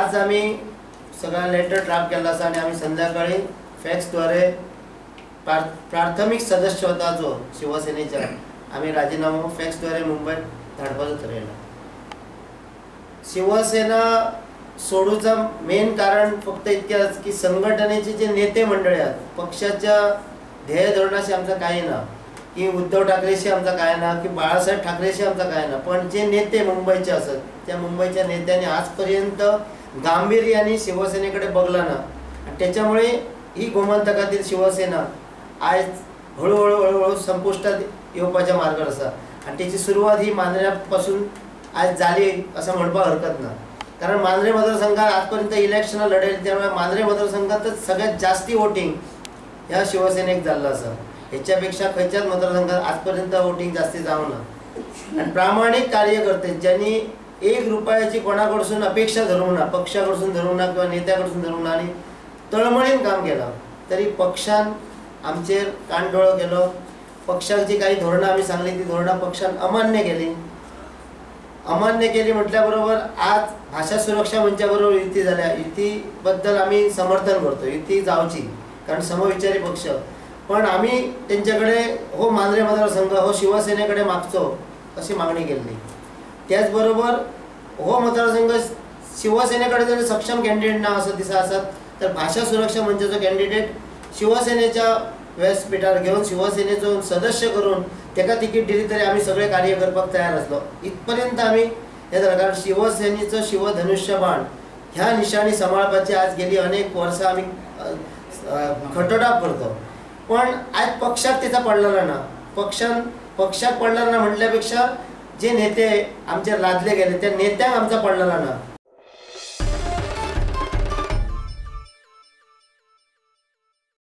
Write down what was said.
आज आमी सगळ्या लेटर ड्राफ्ट केल्लो आसा आनी आमी संध्याकाळी फॅक्सद्वारे प्राथमिक सदस्यत्वाचो शिवसेनेच्या आमी राजीनामो फॅक्सद्वारे मुंबयत धाडपाचो थरयला। शिवसेना सोडूचा मेन कारण फक्त इतकेंच की संघटनेचे जे नेते मंडळी आहात, पक्षाच्या ध्येय धोरणाशी आमचा काही ना, की उद्धव ठाकरेशी आमचा काय ना, की बाळासाहेब ठाकरेशी आमचा काय ना, पण जे नेते मुंबईचे असत त्या मुंबईच्या नेत्यांनी आजपर्यंत गांभीर्याने शिवसेनेकडे बघला ना आणि त्याच्यामुळे ही गोमंतकातील शिवसेना आज हळूहळू हळूहळू संपुष्टात येवपाच्या मार्गार आसा आनी तेची सुरवात ही मांद्र्यापासून आज जाली असं म्हणपाक हरकत ना। कारण मांद्रे मतदारसंघात आजपर्यंत इलेक्शनां लढयली त्यामुळे मांद्रे मतदारसंघातच सगळ्यात जास्ती वोटिंग ह्या शिवसेनेक जाल्लो आसा। ह्याच्यापेक्षा खंयच्याच मतदारसंघात आजपर्यंत वोटिंग जास्ती जावंक ना। आनी प्रामाणीक कार्यकर्ते ज्यांनी एक रुपयाची कोणाकडसून अपेक्षा धरूंक ना, पक्षा कडसून धरूंक ना किंवा नेत्या कडसून धरूंक ना आनी तळमळीन काम केलां तरी पक्षान आमचेर कानडोळो केलो। पक्षाक जी काही धोरणां आमी सांगली ती धोरणां पक्षान अमान्य केली। अमान्य केली म्हटल्या बरोबर आज भाषा सुरक्षा मंचा बरोबर युती जाल्या, युती बद्दल आमी समर्थन करतो, युती जावची कारण समविचारी पक्ष, पण आमी तेंच्याकडे हो मांद्रे मतदारसंघ हो शिवसेनेकडे मागचो अशी मागणी केल्ली। त्याचबरोबर हो मतदारसंघ शिवसेनेकडे जर सक्षम कॅन्डिडेट ना असं दिसा आसत तर भाषा सुरक्षा मंचाचो कॅन्डिडेट शिवसेनेच्या व्यासपीठार घेवन शिवसेनेचो सदस्य करून तेका तिकीट दिली तरी आमी सगळे कार्य करपाक तयार आसलो। इतपर्यंत आमी हे जालें कारण शिवसेनेचो शिवधनुष्यबाण ह्या निशाणी सांबाळपाची आज गेली अनेक वर्सां आमी खटोटाप करतो, पण आज पक्षाक तेचा पडलेलो ना। पक्षाक पडलेलो ना म्हटल्यापेक्षा जे नेते आमचेर लादले गेले त्या नेत्यांक आमचा पडलेलो ना।